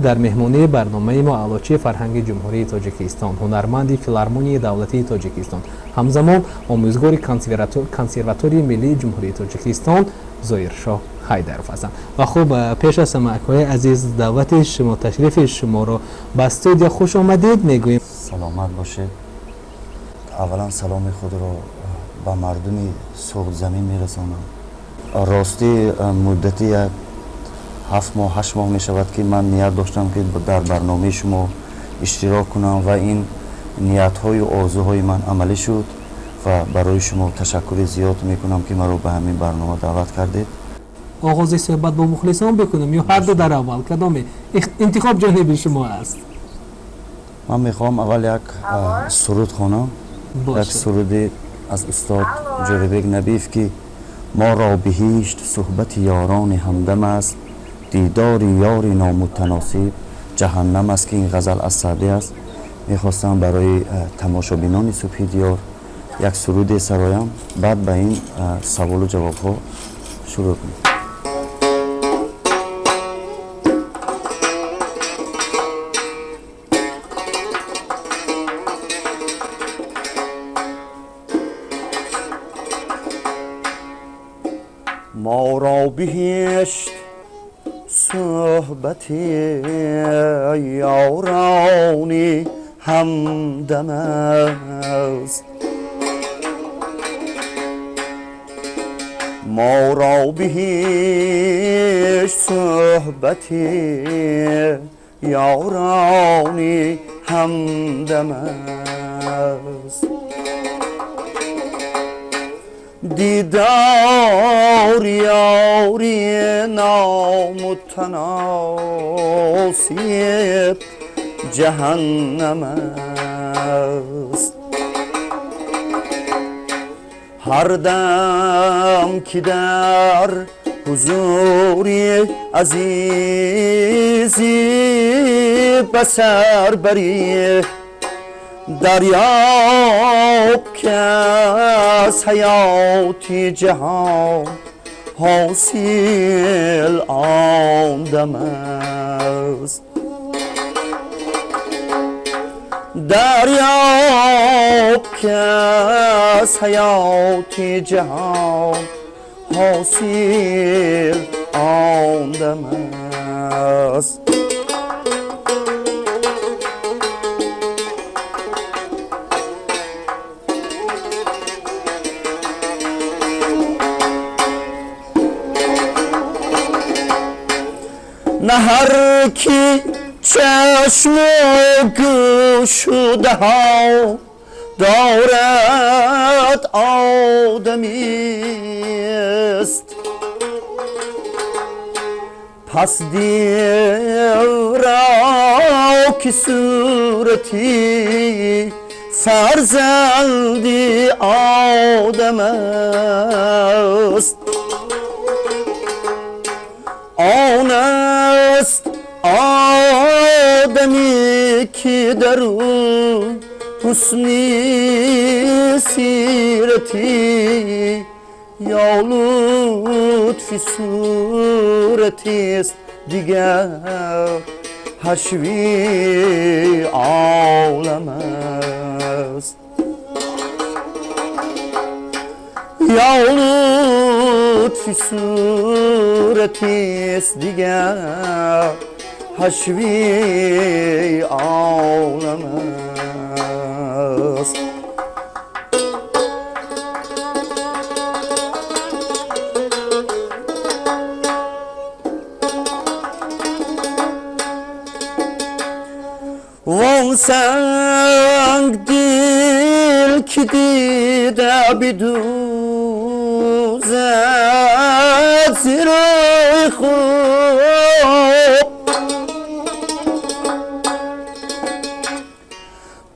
Дар меҳмонии барномаи мо аълочии фарҳанги Ҷумҳурии Тоҷикистон, ҳунарманди Филармонияи давлатии Тоҷикистон, ҳамзамон омӯзгори Консерваторияи миллии Ҷумҳурии Тоҷикистон Зоиршоҳ Ҳайдаров ҳастанд. Ва хуб, пеш аз ҳама, акои азиз, даъвати шумо, ташрифи шуморо ба студия хуш омадед мегӯем. Саломат бошед. Аввалан саломи худро ба мардуми Суғдзамин мерасонам. Ростӣ, муддати як 7 моҳ, 8 моҳ мешавад, ки ман ният доштам, ки дар барномаи шумо иштирок кунам, ва ин ниятҳою орзуҳои ман амалӣ шуд ва барои шумо ташаккури зиёд мекунам, ки маро ба ҳамин барнома даъват кардед. Оғози суҳбат бо мухлисон бикунем ё ҳарду дар аввал, кадоме интихоб ҷониби шумо аст? Ман мехоҳам аввал як суруд хонам, як суруди аз устод Ҷӯрабек Набиев, ки «Моро биҳишт суҳбати ёрони ҳамдам аст, дидори ёри номутаносиб ҷаҳаннам аст», ки ин ғазал аз Саъдӣ аст. Мехостам барои тамошобинони Субҳи Диёр як суруде сароям, баъд ба ин саволу ҷавобҳо шурӯъ кунем. Моро биҳишт суҳбати ёрони ҳамдам аст, моро биҳишт суҳбати ёрони ҳамдам аст, дидори ёри номутаносиб ҷаҳаннам аст. Ҳар дам ки дар ҳузури азизӣ ба сар барӣ, дарёб, ки аз ҳаёти ҷаҳон ҳосил он дам аст, дарёб, ки аз ҳаёти ҷаҳон ҳосил он дам аст. На ҳар ки чашму гӯшу даҳон дорад, одамист. Пас девро ки сурати фарзанди одам аст, он аст одаме ки дар ӯ ҳусни сиратӣ ё лутфи суратист, дигар ҳашви олам аст, ё лутфи суратист, дигар ҳашви олам аст. Вон сангдил ки дида бидӯзад зирои хуб,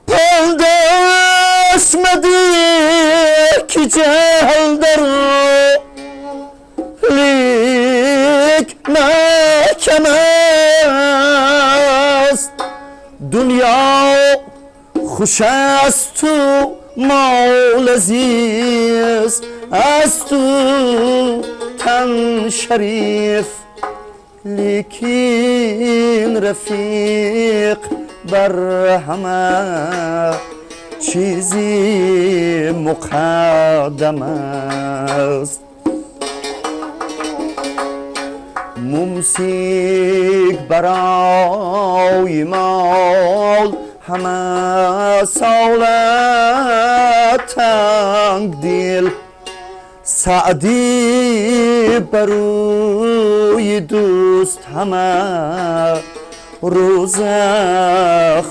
пандаш мадӣ, ки ҷаҳл дар лик маҳкам аст. Дунё хуш асту мол азиз асту тан шариф, Лекин рафиқ бар ҳама чизи муқаддам аст. Мумсик барои мол ҳама сола тангдил, Саъдӣ барои дӯст ҳама рӯза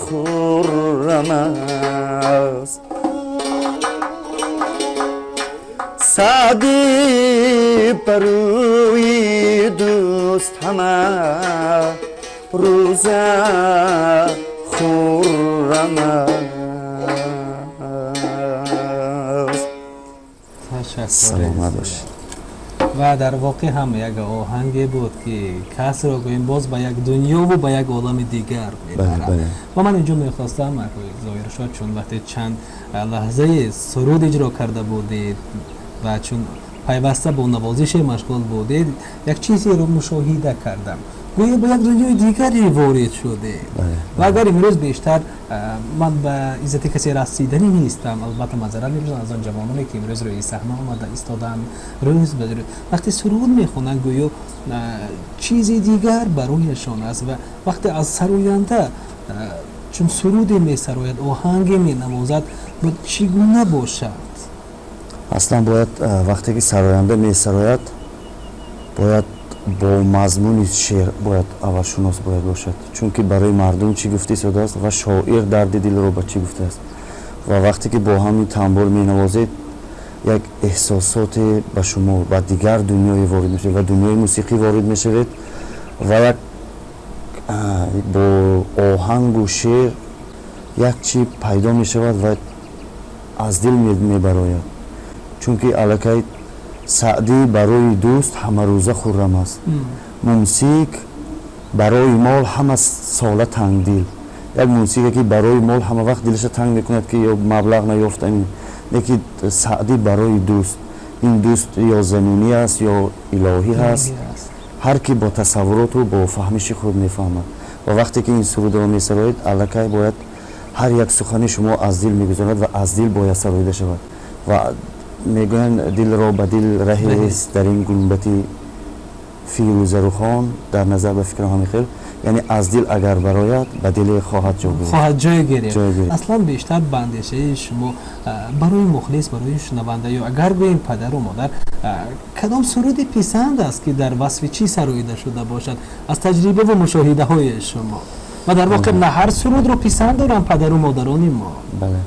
хуррам аст. Саъдӣ барои дӯст ҳама рӯза хуррам аст. Саломат бошед. Ва дар воқеъ ҳам як оҳанге буд, ки касро гӯем боз ба як дунёву ба як олами дигар мебарад. Ва ман инҷо мехостам, Зоҳиршоҳ, чун вақте чанд лаҳзаи суруд иҷро карда будед ва чун пайваста бо навозише машғул будед, як чизеро мушоҳида кардам, гӯё ба як дунёи дигаре ворид шудед. Ва агар имрӯз бештар ман ба иззати касе расиданӣ нестам, албатта маъзарат мепурсам аз он ҷавононе, ки имрӯз рӯи саҳна омада истодаанд, рӯз ба рӯз вақте суруд мехонанд, гӯё чизи дигар барояшон аст. Ва вақте аз сароянда чун суруде месарояд, оҳанге менавозад, чӣ гуна бошад? Аслан бояд вақте ки сароянда месарояд, бояд бо мазмуни шеър бояд аввалшунос бояд бошад, чунки барои мардум чӣ гуфта истодааст ва шоир дарди дилро ба чӣ гуфтааст. Ва вақте ки бо ҳамин тамбур менавозед, як эҳсосоте ба шумо ба дигар дунёе ворид мешавед ва дунёи мусиқӣ ворид мешавед ва як бо оҳангу шеър як чӣ пайдо мешавад ва аз дил мебарояд. Чунки аллакай Саъдӣ барои дӯст ҳамарӯза хуррам аст, мумсик барои мол ҳама сола тангдил. Як мумсике ки барои мол ҳама вақт дилаша танг мекунад, ки ё маблағ наёфтам, лекин Саъдӣ барои дӯст, ин дӯст ё заминӣ аст ё илоҳӣ ҳаст, ҳар ки бо тасаввуроту бо фаҳмиши худ мефаҳмад. Ва вақте ки ин сурудро месароед, аллакай бояд ҳар як сухани шумо аз дил мегузарад ва аз дил бояд сароида шавад. Ва мегӯянд, дилро ба дил раҳест дар ин гунбати фирӯзарухон, дар назар ба фикрам ҳамин хел, яъне аз дил агар барояд, ба диле хоҳад ҷо гирифт, хоҳад ҷой гирифт. Аслан бештар ба андешаи шумо барои мухлис, барои шунаванда ё агар гӯем падару модар, кадом суруди писанд аст, ки дар васфи чӣ сароида шуда бошад аз таҷриба ва мушоҳидаҳои шумо? Ва дар воқеъ на ҳар сурудро писанд доранд падару модарони мо. Бале,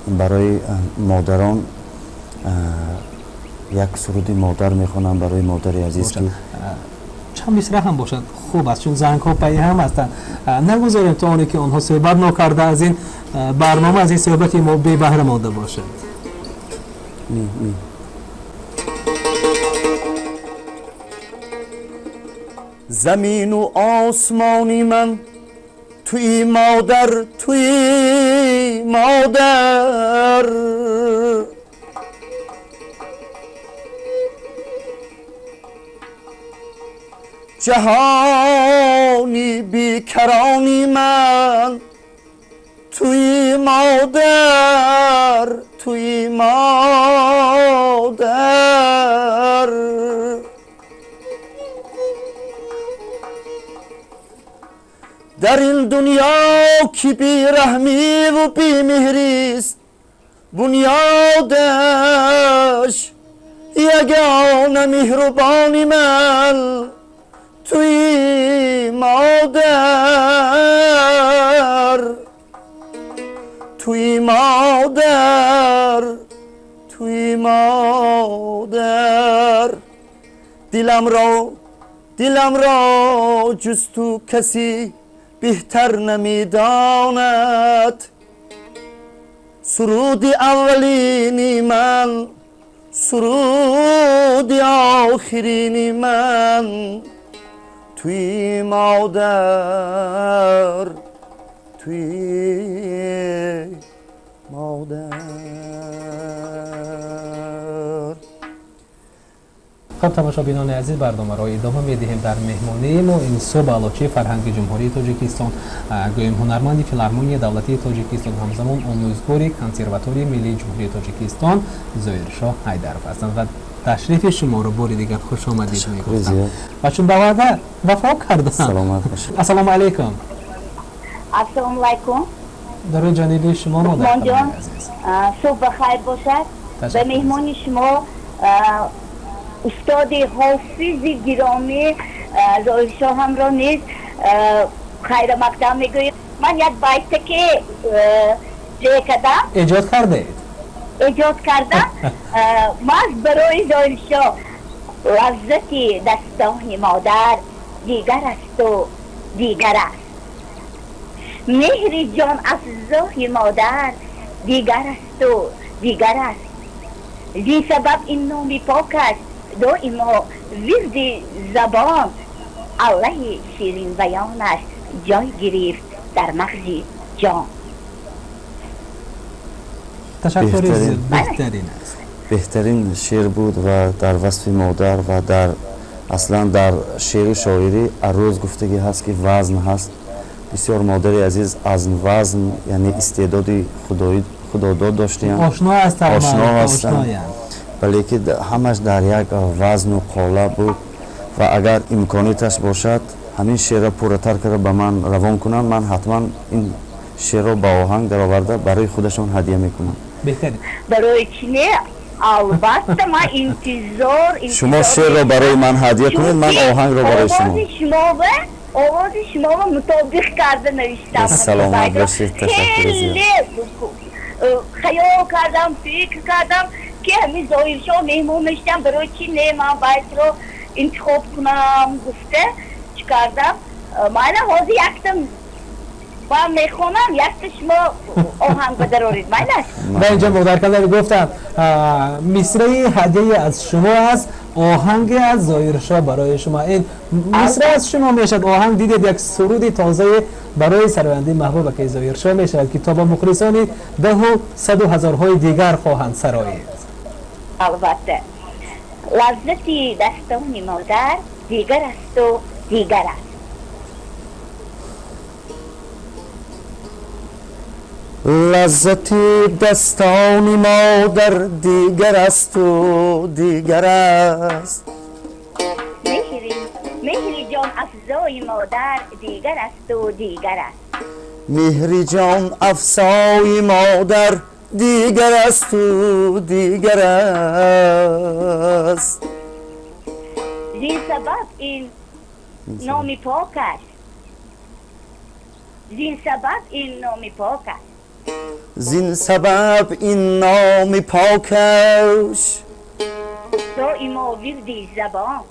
барои модарон як суруди модар мехонам, барои модари азиз, ки чанд мисра ҳам бошад хуб аст, чун зангҳо пайи ҳам ҳастанд. Нагузорем то оне ки онҳо суҳбат нокарда аз ин барнома, аз ин суҳбати мо бебаҳра монда бошанд. Замину осмони ман туи модар, туи модар, ҷаҳони бекарони ман туи модар, туи модар. Дар ин дунё ки бераҳмиву бемеҳрист бунёдаш, ягона меҳрубони ман туи модар, туи модар, туи модар. Диламро ҷуз ту касе беҳтар намедонад. Суруди аввалини ман, суруди охирини ман туи модар, туи модар. Хуб, тамошобинони азиз, барномаро идома медиҳем. Дар меҳмонии мо ин субҳ Аълочии фарҳанги Ҷумҳурии Тоҷикистон, гӯем, ҳунарманди Филармонияи давлатии Тоҷикистон, ҳамзамон омӯзгори Консерваторияи миллии Ҷумҳурии Тоҷикистон Зоиршоҳ Ҳайдаров ҳастанд ва ташрифи шуморо бори дигар хушомадид мегуфтам ва чун ба ваъда вафо кардам. Саломат бошед. Ассалому алайкум. Ассалому алайкум. Дарои ҷониби шумо, модар азиз. Субҳ бахайр бошад. Ба меҳмони шумо, устоди ҳофизи гиромӣ Зоҳиршоҳамро низ хайрамақдам мегӯем. Ман як байте ки ҷе кардам. Эҷод кардед? Эҷод кардам маҳз барои Зоҳиршоҳ. Лаззати дастони модар дигар асту дигар аст, меҳри ҷон афзои модар дигар асту дигар аст. Зин сабаб ин номи пок аст доимо вирди забон, аллаҳи ширинбаёнаш ҷой гирифт дар мағзи ҷон. Ташаккури, беҳтарин аст. Беҳтарин шеър буд ва дар васфи модар ва дар аслан дар шеъру шоирӣ арӯз гуфтагӣ ҳаст, ки вазн ҳаст. Бисёр модари азиз аз вазн, яъне истеъдоди худодод доштиянд. Ошно ҳастанд. Ошно ҳастанд, бале, ки ҳамаш дар як вазну қолаб буд. Ва агар имконияташ бошад, ҳамин шеърро пурратар карда ба ман равон кунанд, ман ҳатман ин шеърро ба оҳанг дароварда барои худашон ҳадия мекунам. Беҳтарин. Барои чӣ не, албатта, ман интизор. Шумо шеърро барои ман ҳадия кунед, ман оҳангро барои шумо. Овози шуморо мутобиқ карда навиштам. Саломат бошед, ташаккур. Хеле хаёл кардам, фикр кардам, ки ҳамин Зоҳиршоҳ меҳмон мешудам, барои чӣ не ман байтро интихоб кунам гуфта чӣ кардам. Майла, ҳозир якта ман мехонам, якта шумо оҳанг бадароред, майлаш? Ва инҷо модаркалар гуфтанд, мисраи ҳадияи аз шумо аст, оҳанге аз Зоҳиршоҳ барои шумо. Ин мисра аз шумо мешавад оҳанг. Дидед, як суруди тозае барои сарояндаи маҳбуб акаи Зоҳиршоҳ мешавад, ки то ба мухлисони даҳу саду ҳазорҳои дигар хоҳанд сароид. Албатта. Лаззати дастони модар дигар асту дигар аст. Лаззати дастони модар дигар асту дигар аст. Меҳри ҷон афзои модар дигар асту дигар аст. Меҳри ҷон афзои модар дигар асту дигар аст. Зин сабаб ин номи покаш, зин сабаб ин номи покаш. Зин сабаб ин номи покаш. Доимо вирди забон.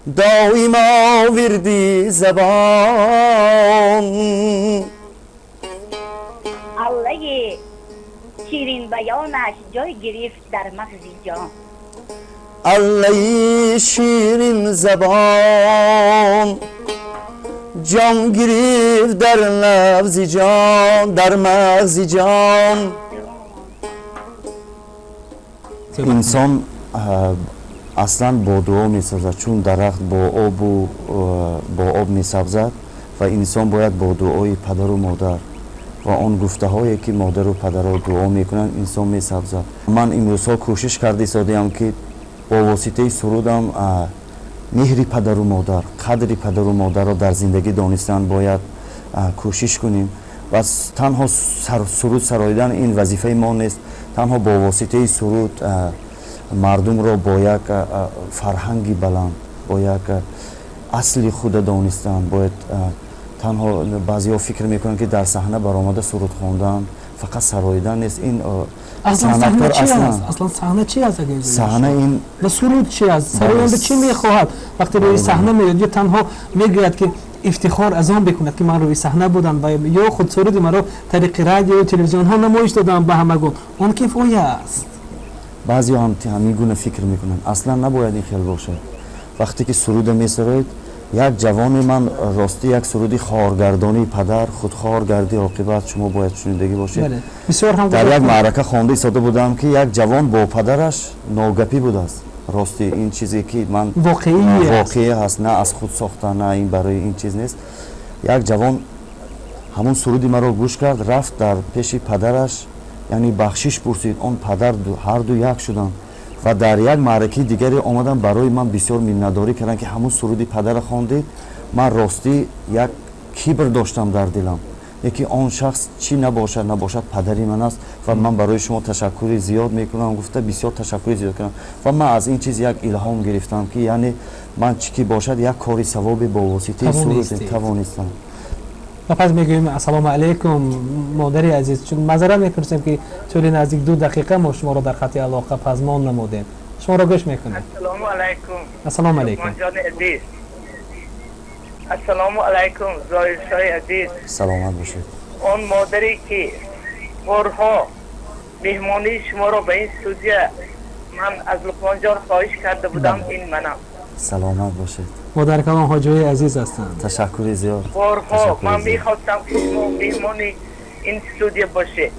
Доимо вирди забон. Аллаи ширинбаёнаш ҷой гирифт дар мағзи ҷон. Аллаи ширин забон ҷон гирифт дар лафзи ҷон, дар мағзи ҷон. Инсон аслан бо дуо месабзад, чун дарахт бо обу бо об месабзад, ва инсон бояд бо дуои падару модар ва он гуфтаҳое, ки модару падарро дуо мекунанд, инсон месабзад. Ман имрӯзҳо кӯшиш карда истодаам, ки бо воситаи сурудам меҳри падару модар, қадри падару модарро дар зиндагӣ донистан бояд кӯшиш кунем. Ва танҳо суруд сароидан ин вазифаи мо нест. Танҳо бо воситаи суруд мардумро бо як фарҳанги баланд, бо як асли худа донистан бояд. Танҳо баъзеҳо фикр мекунанд, ки дар саҳна баромада суруд хондан фақат сароидан нест. Ин аслан саҳна чи аст? Саҳна ин ва суруд чи аст? Сароянда чӣ мехоҳад, вақте рӯи саҳна меояд? Ё танҳо мегӯяд, ки ифтихор аз он бикунад, ки ман рӯи саҳна будам, ва ё худ суруди маро тариқи радио телевизионҳо намоиш додам ба ҳамагон, он кифоя аст? Баъзеҳо ҳам ҳамин гуна фикр мекунанд. Аслан набояд ин хел бошад. Вақте ки суруда месароед, як ҷавони ман ростӣ як суруди хоргардонии падар, худхор гардӣ оқибат, шумо бояд шунидагӣ бошед, дар як маърака хонда истода будам, ки як ҷавон бо падараш ногапӣ будааст. Рости, ин чизе ки ман воқеӣ ҳаст, на аз худ сохта, на ин барои ин чиз нест. Як ҷавон ҳамон суруди маро гӯш кард, рафт дар пеши падараш, яъне бахшиш пурсид. Он падар ҳарду як шуданд ва дар як маъракаи дигаре омаданд, барои ман бисёр миннатдорӣ карданд, ки ҳамон суруди падара хондед. Ман ростӣ як кибр доштам дар дилам, яке он шахс чӣ набошад, набошад, падари ман аст ва ман барои шумо ташаккури зиёд мекунам, гуфта, бисёр ташаккури зиёд кардам. Ва ман аз ин чиз як илҳом гирифтам, ки яъне ман чӣ ки бошад, як кори савобе бо воситаи суруд тавонистам. Ва пас мегӯем: ассалому алайкум, модари азиз. Чун маъзарат мепурсем, ки тӯли наздик 2 дақиқа мо шуморо дар хати алоқа пазмон намудем. Шуморо гӯш мекунем. Ассалому алайкум. Ассалому алайкум. Азиз, ассалому алайкум, Зоҳиршоҳи азиз. Саломат бошед. Он модаре ки борҳо меҳмонии шуморо ба ин студия ман аз Луқмонҷон хоҳиш карда будам, ин манам. Саломат бошед. Модаркалон ҳоҷои азиз ҳастанд. Ташаккури зиёд. Борҳо ман мехостам, ки шумо меҳмони ин студия бошед.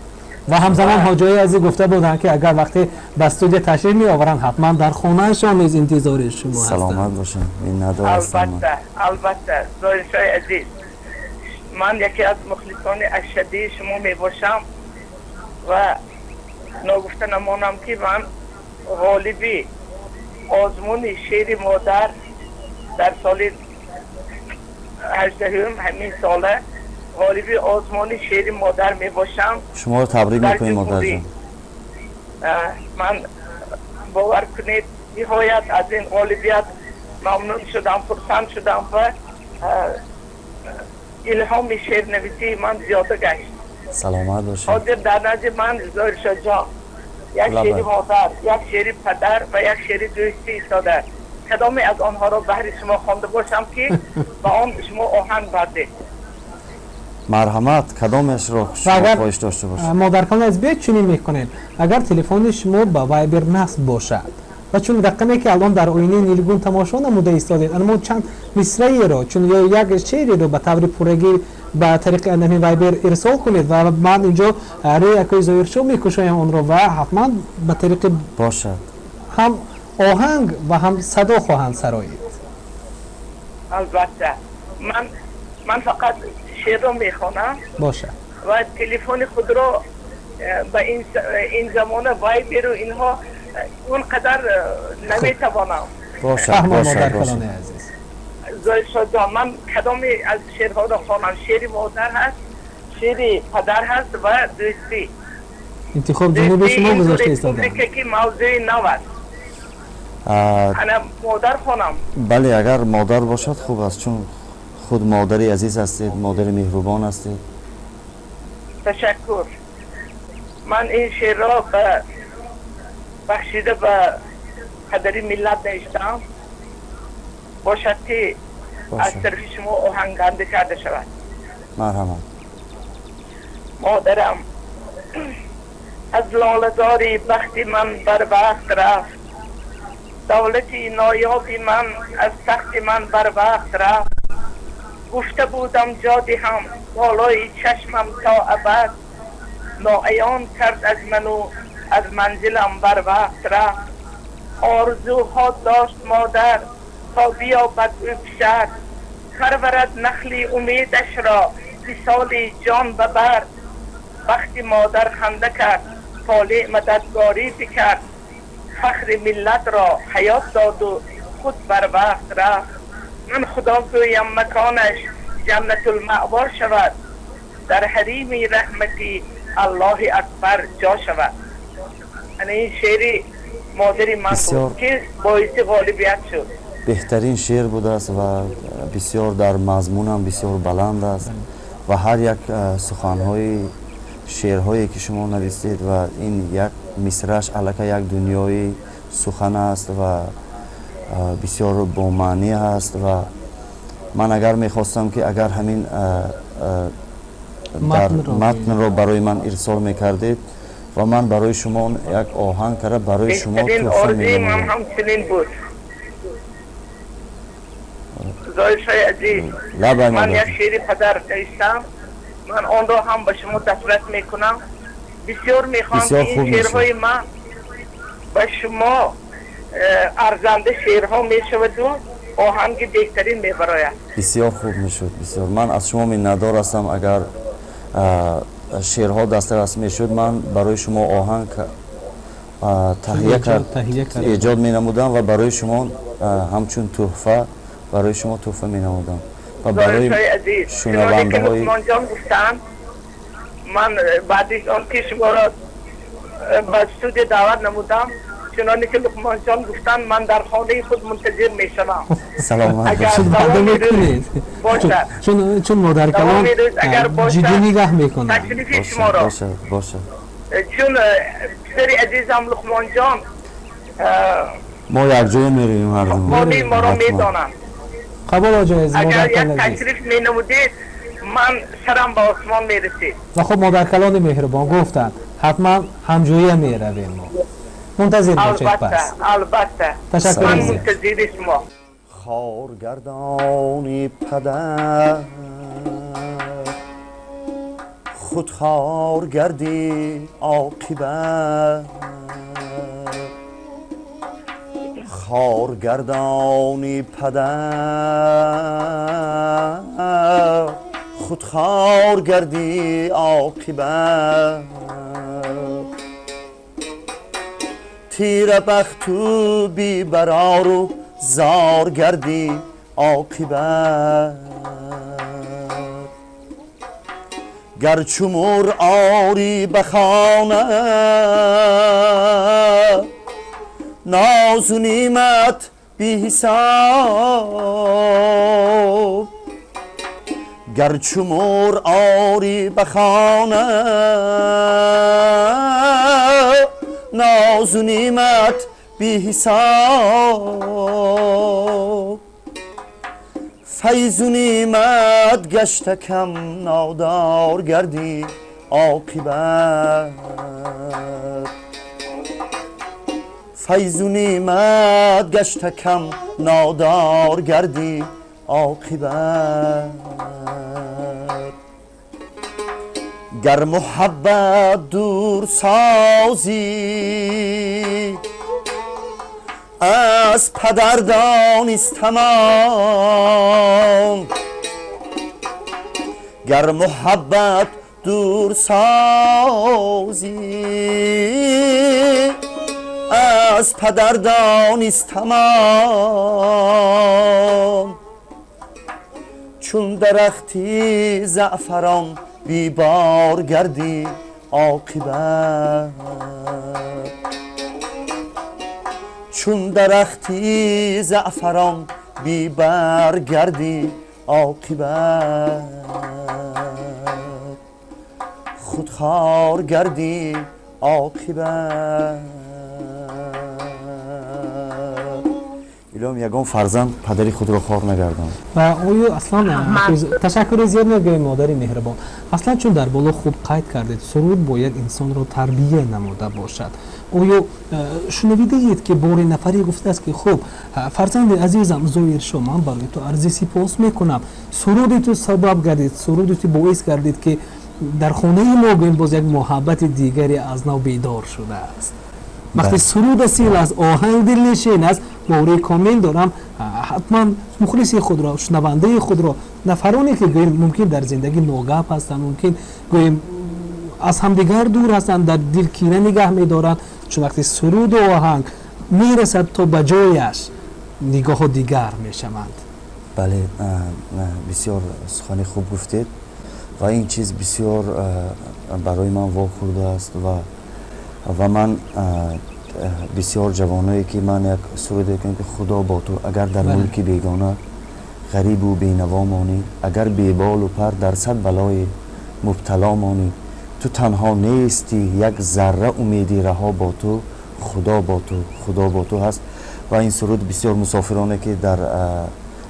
Ва ҳамзамон ҳоҷои азиз гуфта буданд, ки агар вақте ба студия ташриф меоваранд, ҳатман дар хонаашон низ интизори шумо ҳастанд. Саломат бошанд, миннатдор. Албатта, албатта, Зоҳиршоҳи азиз, ман яке аз мухлисони ашаддии шумо мебошам ва ногуфта намонам, ки ман ғолиби озмуни шеъри модар дар соли 18-ум, ҳамин сола ғолиби озмуни шеъри модар мебошам. Шуморо табрик мекунем, модарҷон. Ман, бовар кунед, ниҳоят аз ин ғолибият мамнун шудам, хурсанд шудам ва илҳоми шеърнависии ман зиёда гашт. Саломат бошед. Ҳозир дар назди ман, Зоҳиршоҳҷон, як шеъри модар, як шеъри падар ва як шеъри дӯстӣ истода. Кадоме аз онҳоро баҳри шумо хонда бошам, ки ба он шумо оҳанг бардед? Марҳамат, кадомешро шумо хоҳиш дошта бошед. Модаркалон аз биёед, чунин мекунем: агар телефони шумо ба Вайбер насб бошад ва чун рақаме ки алон дар оинаи нилгун тамошо намуда истодед, ана мо чанд мисраеро чун ё як шеъреро ба таври пуррагӣ ба тариқи анами Вайбер ирсол кунед ва ман инҷо рӯи акои Зоҳиршоҳ мекушоям онро ва ҳатман ба тариқи бошад. Ҳам оҳанг ва ҳам садо хоҳанд сароид. Албатта, ман фақат шеърро мехонам. Бошад. Ва телефони худро ба ин замона Вайберу инҳо он қадар наметавонам. Модаркалони азиз. Зоҳиршоҳҷон, ман кадоме аз шеърҳоро хонам? Шеъри модар ҳаст, шеъри падар ҳаст ва дӯстӣ. Интихоб ҷониби шумо гузошта истодам. Ки мавзӯи нав аст. Ана модар хонам. Бале, агар модар бошад, хуб аст, чун худ модари азиз ҳастед, модари меҳрубон ҳастед. Ташаккур. Ман ин шеърро ба бахшида ба падари миллат навиштам. Бошад, ки аз тарафи шумо оҳангбандӣ карда шавад. Марҳамат. Модарам аз лолазори бахти ман барвақт рафт, давлати ноёби ман аз тахти ман барвақт рафт. Гуфта будам, ҷо диҳам болои чашмам то абад, ноаён кард аз ману аз манзилам барвақт рафт. Орзуҳо дошт модар, то биёбад ӯ писар, парварад нахли умедашро висоли ҷон ба бар. Бахти модар ханда кард, толеъ мададгорӣ бикард, фахри миллатро ҳаёт доду худ барвақт рафт. Ман худо гӯям, маконаш ҷаннатулмаъво шавад, дар ҳарими раҳмати Аллоҳи акбар ҷо шавад. Ана ин шеъри модари ман буд, ки боиси ғолибият шуд. Беҳтарин шеър будааст ва бисёр дар мазмунам бисёр баланд аст ва ҳар як суханҳои шеърҳое ки шумо навистед ва ин як мисраш аллакай як дунёи сухан аст ва бисёр бомаънӣ аст. Ва ман агар мехостам, ки агар ҳамин матнро барои ман ирсол мекардед ва ман барои шумо як оҳанг карда, барои шумо туҳфа менамоям. Ҳамчунин буд, Зоҳиршоҳи азиз. Ман як шеъри падар навиштам, ман онро ҳам ба шумо дастрас мекунам. Бисёр мехоҳам, ки ин шеърҳои ман ба шумо Арзанда шеърҳо мешаваду оҳанги беҳтарин мебарояд. Бисёр хуб мешуд, бисёр. Ман аз шумо миннатдор ҳастам. Агар шеърҳо дастрас мешуд, ман барои шумо оҳанг таҳия кард, эҷод менамудам ва барои шумо ҳамчун тӯҳфа, барои шумо тӯҳфа менамудам ва барои шунавандаҳои Луқмонҷон гуфтанд, ман баъди он ки шуморо ба студия даъват намудам, чуноне ки Луқмонҷон гуфтанд, ман дар хонаи худ мунтазир мешавам. Саломат. Бошад, чун модаркалон ҷиддӣ нигаҳ мекунанд ташрифи шуморо. Бошад, бошад. Чун писари азизам Луқмонҷон Мо якҷоя меравем ҳарду. Хонаи моро медонанд. Қабул, оҷоиз. Агар як ташриф менамудед, ман сарам ба осмон мерасид. Ва хуб, модаркалони меҳрубон гуфтанд, ҳатман ҳамҷоя меравем мо. Мунтазир бошед пас. Албатта. Ташаккур. Ман мунтазири шумо. Хоргардони падар, худ хор гардӣ оқибат. Хоргардони падар, худ хор гардӣ оқибат. Тирабахту бебарору зор гардӣ оқибат. Гарчу мур орӣ ба хона, нозу неъмат беҳисоб. Гарчу мур орӣ ба хона, нозу неъмат беҳисоб. Файзу неъмат гашта кам, нодор гардӣ оқибат. Файзу неъмат гашта кам, нодор гардӣ оқибат. Гар муҳаббат дур созӣ, аз падар донистамон. Гар муҳаббат дур созӣ, аз падар донистамон. Чун дарахти заъфарон бебор гардӣ оқибат. Чун дарахти заъфарон бебар гардӣ оқибат. Худ хор гардӣ оқибат. Илоҳим, ягон фарзанд падари худро хор нагардонад. Ва оё аслан, ташаккури зиёд мегӯем, модари меҳрубон. Аслан, чун дар боло хуб қайд кардед, суруд бояд инсонро тарбия намуда бошад. Оё шунавидаед, ки бори нафаре гуфтааст, ки хуб, фарзанди азизам Зоиршо, ман барои ту арзи сипос мекунам, суруди ту сабаб гардид, суруди ту боис гардид, ки дар хонаи мо, гӯем, боз як муҳаббати дигаре аз нав бедор шудааст? Вақте суруд асил аст, оҳанг дилнишин аст, боварии комил дорам, ҳатман мухлиси худро, шунавандаи худро, нафароне ки, гӯем, мумкин дар зиндагӣ ногап ҳастанд, мумкин, гӯем, аз ҳамдигар дур ҳастанд, дар дил кина нигаҳ медоранд, чун вақте суруду оҳанг мерасад то ба ҷояш, нигоҳҳо дигар мешаванд. Бале, бисёр сухани хуб гуфтед ва ин чиз бисёр барои ман вохӯрдааст ва ман бисёр ҷавоное ки ман як суруде кунам, ки худо бо ту, агар дар мулки бегона ғарибу бенаво монӣ, агар беболу пар дар сад балои мубтало монӣ, ту танҳо нестӣ, як зарра умеди раҳо бо ту, худо бо ту, худо бо ту ҳаст. Ва ин суруд бисёр мусофироне ки дар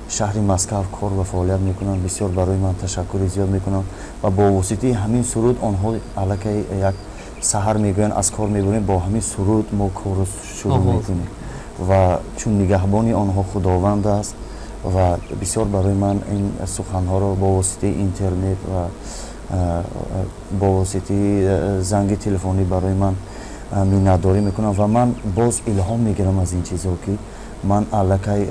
шаҳри Москав кор ва фаъолият мекунанд, бисёр барои ман ташаккури зиёд мекунанд ва бо воситаи ҳамин суруд онҳо аллакай як саҳар мегӯянд, аз кор мебурем, бо ҳамин суруд мо корро шурӯъ мекунем. Ва чун нигаҳбони онҳо Худованд аст ва бисёр барои ман ин суханҳоро бо воситаи интернет ва бо воситаи занги телефонӣ барои ман Миннатдорӣ мекунам ва ман боз илҳом мегирам аз ин чизҳо, ки ман аллакай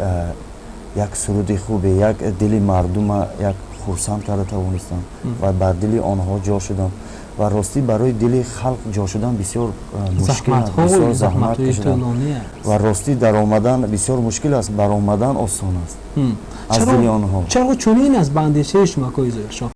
як суруди хубе, як дили мардума як хурсанд карда тавонистам ва бар дили онҳо ҷо шудам. Ва ростӣ, барои дили халқ ҷо шудан бисёр мушкил аст, бисёр заҳмат кашидан ва ростӣ, даромадан бисёр мушкил аст, баромадан осон аст аз дили онҳо. Чаро чунин аст, ба андешаи шумо, акои Зоиршоҳ?